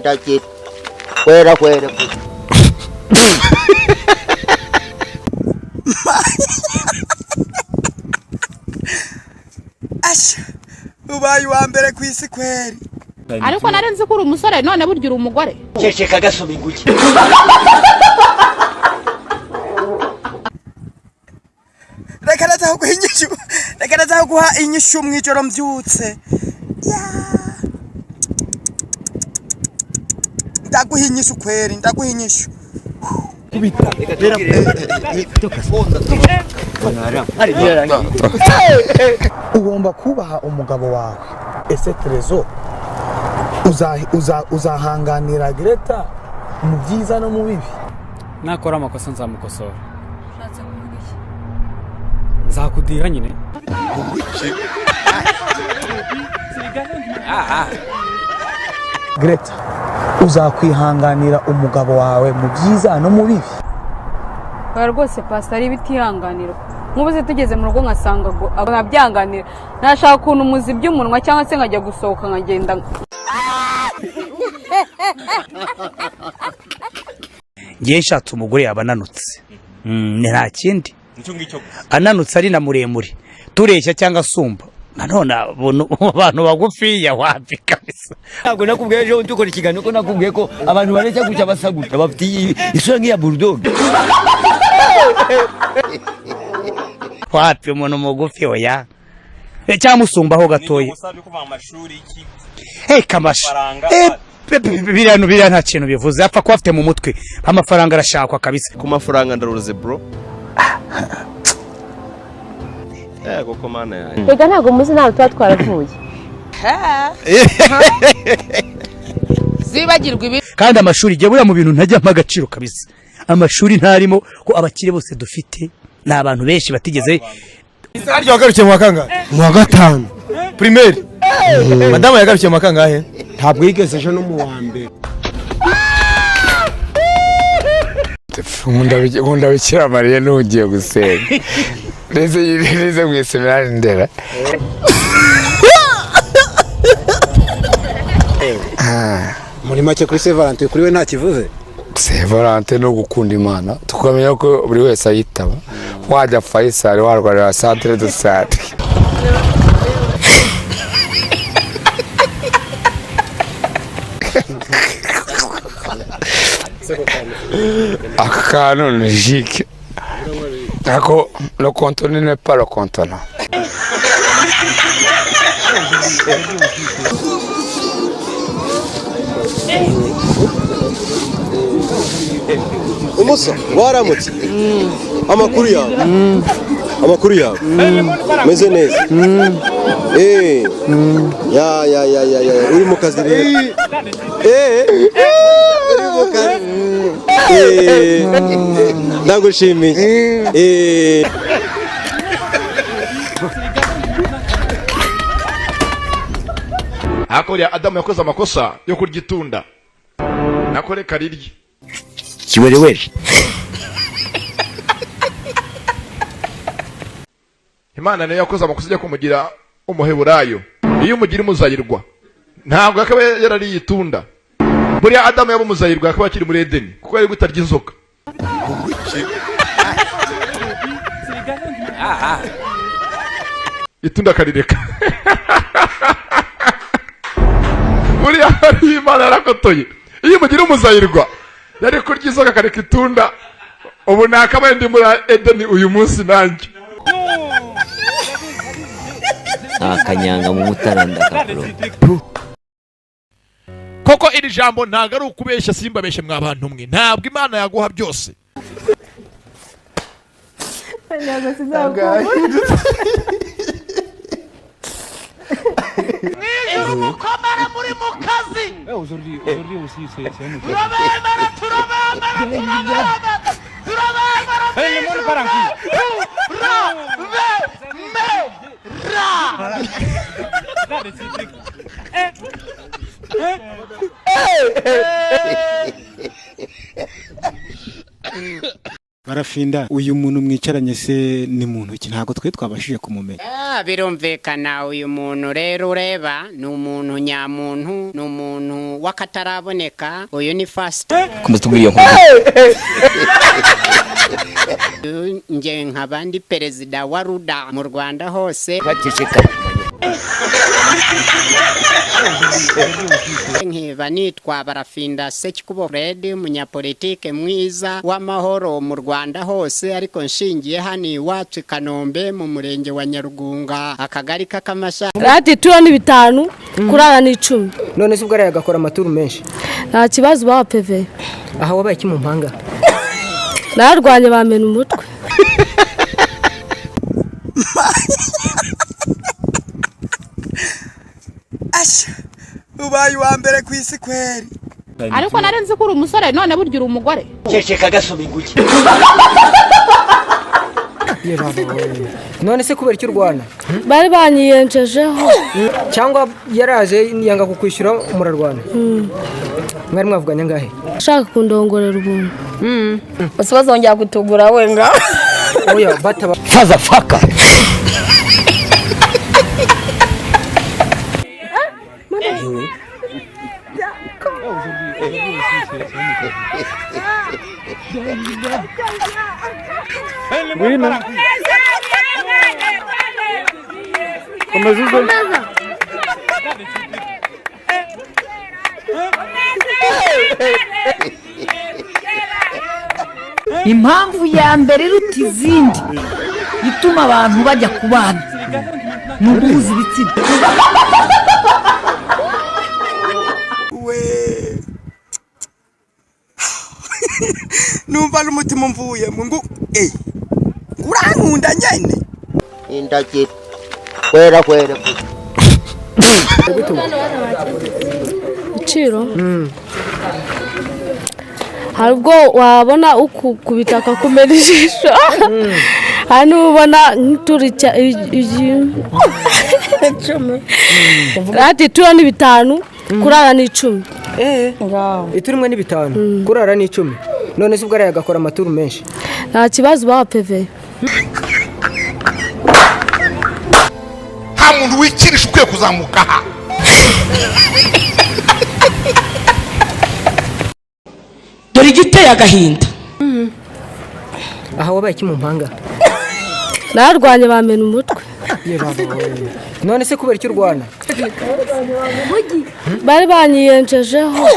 Ndakandagira kwera kwera. Asha, ubaye uwa mbere ku isi kweri. Ariko nari nzi ko uri umusore, none burya uri umugore. Ceceka gasoma inguge. Reka ndaza kuguha inyishu, reka ndaza kuguha inyishu mw'ijoro mbyutse. Ya. Ndaguha inyishu kweri, ndaguha inyishu. Ugomba kubaha umugabo wawe. Ese Terezo, uzahanganira Greta mu byiza no mu bibi? Nakora amakosa nzamukosora, nzakudira nyine. Greta, uzakwihanganira umugabo wawe mu byiza no mu bibi? Oya rwose pastor, ari ibitihanganirwa. Nk'ubu se tugeze mu rugo nkasanga nkabyanganira, nashaka ukuntu muzibya umunwa cyangwa se nkajya gusohoka nkagenda. Ngiye nshatse umugore yaba ananutse, nta kindi, ananutse ari na muremure tureshya cyangwa asumba. Nanone abantu bagufiya wapi kabisa. Ntabwo nakubwiye ejo dukora ikiganiro ko nakubwiye ko abantu bareshya gutya basa gutya bafite isura nk'iya bulldog? Wapi, umuntu mugufi oya. Cyangwa usumbaho gatoya. Hey, kamasha. Biriya nta kintu bivuze, apfa kuba afite mu mutwe. Amafaranga arashakwa kabisa. Ku mafaranga ndaruze bro. Yego ko mana yanjye. Reka, ntabwo muzi ntabwo tuba twaravuye. Zibagirwa ibi. Kandi amashuri igihe buriya mu bintu ntajya mpa agaciro kabisa, amashuri ntarimo, ko abakire bose dufite ni abantu benshi batigeze. Harya wagarukiye mu wa kangahe? Mu wa gatanu. Primaire. Madamu yagarukiye mu wa kangahe? Ntabwo yigeze ejo no mu wa mbere. Nkunda Bikira Mariya n'ugiye gusenga ndetse nize mu iseminari Ndera. Muri make, kuri Saint Valentin kuri we nta kivuze? Saint Valentin no gukunda Imana, tukamenya ko buri wese ayitaba, wajya Faisal, warwarira centre de santé. Aka kantu ni jike ako le contenu n'est pas le contenant. Umusa, waramutse. Amakuru yawe? Amakuru yawe? Meze neza. Eh. Ya ya ya ya ya, uri mu kazi rero. Eh. Uri mu kazi. Eh. Ndagushimiye. Eh. Hakurya Adamu yakoze amakosa yo kurya itunda, nako reka rirye. Kiwerewere. Imana nayo yakoze amakosa ijya kumugira umuheburayo, iyo umugira umuzayirwa ntabwo akaba yarariye itunda. Buriya Adamu yaba umuzayirwa akaba akiri muri Edeni, kuko yari gutarya inzoka, itunda akarireka. Buriya hariyo Imana yarakotoye, iyo umugira umuzayirwa yari kurya inzoka akareka itunda. Ubu nakabaye ndi muri Edeni uyu munsi nanjye. Akanyanga mu mutara ndakaburo. Koko iri jambo ntabwo ari ukubeshya, simbabeshye mwa bantu mwe, ntabwo Imana yaguha byose. Ntabwo sinzakubura. Mwijuru mukomere muri mu kazi. Turabemera, turabemera, turabemera, turabemera mwijuru. Turabemera. Barafinda, uyu muntu mwicaranye se ni muntu ki? Ntabwo twe twabashije kumumenya. Birumvikana, uyu muntu rero ureba ni umuntu nyamuntu, ni umuntu w'akataraboneka. Uyu ni first. Komeza tubwire iyo nkuru. Nge nkaba ndi perezida wa RUDA mu Rwanda hose. Baceceka. Nkiba nitwa Barafinda Sekikubo Fred, umunyapolitike mwiza w'amahoro mu Rwanda hose, ariko nshingiye hano iwacu i Kanombe mu murenge wa Nyarugunga, akagari k'Akamasha. Rati turo ni 5, kurara ni 10. None se ubwo araye agakora amaturu menshi? Nta kibazo, bawa peve. Aha wabaye iki mu mpanga? Narwanye bamena umutwe. Asha, ubaye uwa mbere ku isi kweri. Ariko nari nzi ko uri umusore, none burya uri umugore. Ceceka gasoma inguge. None se kubera icyo urwana? Bari banyiyenjejeho. Cyangwa yaraje yanga kukwishyura murarwana? Mwari mwavuganye angahe? Ashaka kundongorera ubuntu. Bose bazongera kutugura wenga. Oya bataba. Faza faka. Ngwino. Komeza uze. Impamvu ya mbere iruta izindi ituma abantu bajya kubana ni uguhuza ibitsina. We, numva n'umutima umvuyemo ngo urankunda nyene. Indagiro kwera kwera. Ibiciro hari ubwo wabona ukukubita akakumena ijisho, hari n'ubona nk'iturica icumi. Rati turo ni 5, kurara ni 10. Ituru imwe ni 5, kurara ni 10. None se ubwo araye agakora amaturu menshi? Nta kibazo, bawa peve. Nta muntu wikirisha ukwiye kuzamuka aha. Dore igiteye agahinda. Aha wabaye iki mu mpanga? Narwanye bamena umutwe. None se kubera icyo urwana? Bari banyiyenjejeho.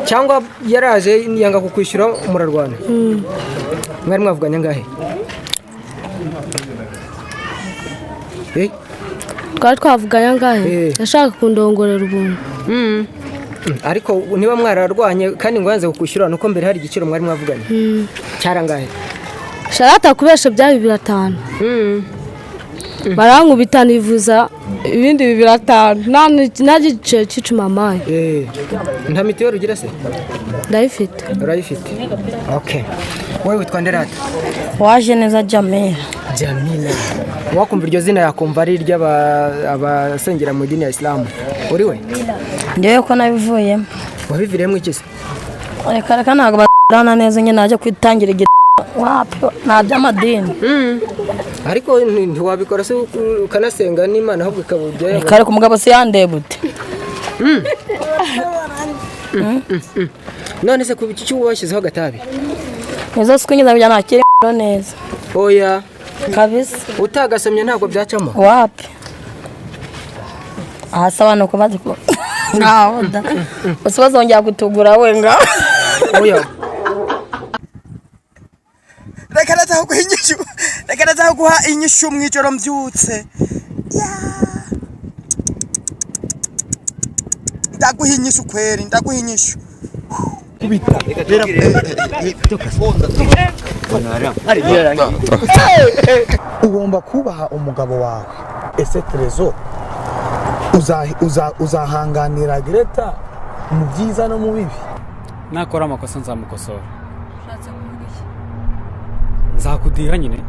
Cyangwa yaraje yanga kukwishyura murarwana? Mwari mwavuganye angahe? Twari twavuganye angahe? Yashaka kundongorera ubuntu. Ariko niba mwararwanye kandi ngo yanze kukwishyura, nuko mbere hari igiciro mwari mwavuganye. Cyarangahe? Sharata kubesha byari 5. Barankubita nivuza ibindi 5. Nta gice cy'icumi amaye. Nta mitiweli ugira se? Ndayifite. Urayifite? Okay. Wowe witwa nde rata? Waje neza Jamila. Jamila. Wakumva iryo zina yakumva ari iry'abasengera mu idini ya Isilamu. Uri we? Ngewe ko nabivuyemo. Wabiviriyemo iki se? Reka reka, ntabwo barana neza nyine najya kwitangira igiti. Wapi, nta by'amadini. Ariko ntiwabikora se ukanasenga n'Imana ahubwo ikabujya. Reka reka, umugabo se yandeba ute? None se kuba iki washyizeho agatabi? Nizo siku nyine nakiri neza. Oya. Kabisa. Utagasomye ntabwo byacamo. Wapi? Aha se abantu ko bazi ko ngaho da. Bose bazongera kutugura wenga. Oya. Reka ndaza kuguha inyishu, reka ndaza kuguha inyishu mu ijoro mbyutse. Ndaguha inyishu kweri, ndaguha inyishu. Ugomba kubaha umugabo wawe. Ese Terezo, uzahanganira Greta mu byiza no mu bibi? Nakora amakosa nzamukosora. Nzakudiha nyine.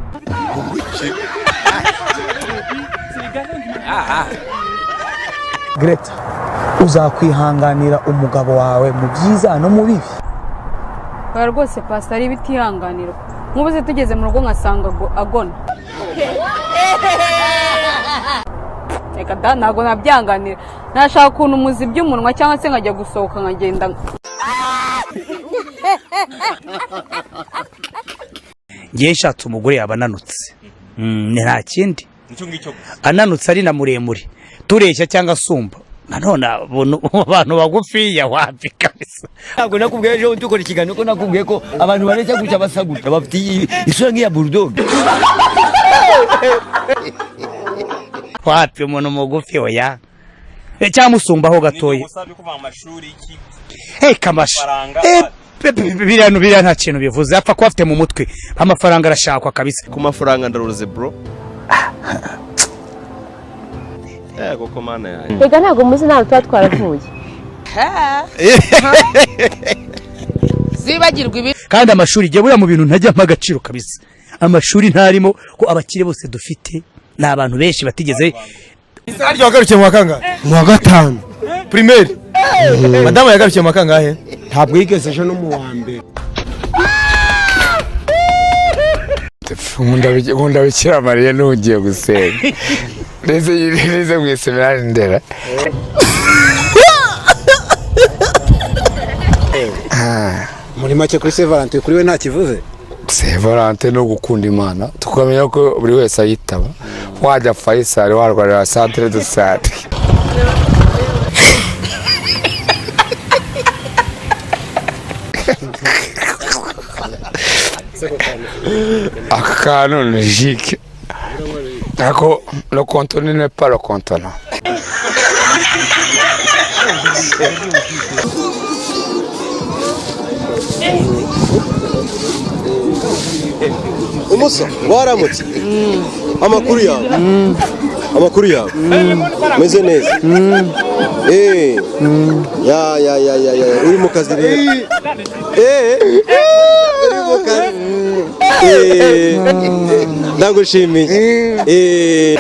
Greta, uzakwihanganira umugabo wawe mu byiza no mu bibi? Oya rwose pastor, ari ibitihanganirwa. Nk'ubu se tugeze mu rugo nkasanga agona. Reka da, ntabwo nabyanganira. Nashaka ukuntu muzibya umunwa cyangwa se nkajya gusohoka nkagenda. Ngiye nshatse umugore yaba ananutse. Nta kindi, ananutse ari na muremure, tureshya cyangwa asumba. Nanone abantu bagufiya wapi kabisa. Ntabwo nakubwiye ejo dukora ikiganiro ko nakubwiye ko abantu bareshya gutya basa gutya bafite isura nk'iya bulldog. Wapi, umuntu mugufi oya, cyangwa usumbaho gatoya. Hey, kamasha biriya nta kintu bivuze, apfa kuba afite mu mutwe. Amafaranga arashakwa kabisa. Ku mafaranga ndaruze bro. Koko mana yanjye. Reka ntabwo muzi ntabwo tuba twaravuye. Zibagirwa ibi. Kandi amashuri jye buriya mu bintu ntajyamo agaciro kabisa. Amashuri ntarimo, ko abakire bose dufite ni abantu benshi batigeze. Harya wagarukiye mu wa kangahe? Mu wa gatanu. Primaire. Madamu yagarukiye mu wa kangahe? Ntabwo yigeze ejo no mu wa mbere. Nkunda Bikira Mariya n'ugiye gusenga. Nize mu iseminari Ndera. Muri make kuri Saint Valentin kuri we nta kivuze? Saint Valentin no gukunda Imana, tukamenya ko buri wese ayitaba. Wajya Faisal warwarira centre de santé. Aka kantu ni jike. Ako le contenu n'est pas le contenant. Umusa waramutse. Amakuru yawe. Amakuru yawe. Meze neza. Ya ya ya ya ya uri mu kazi rero. Uri mu kazi. Ndagushimiye.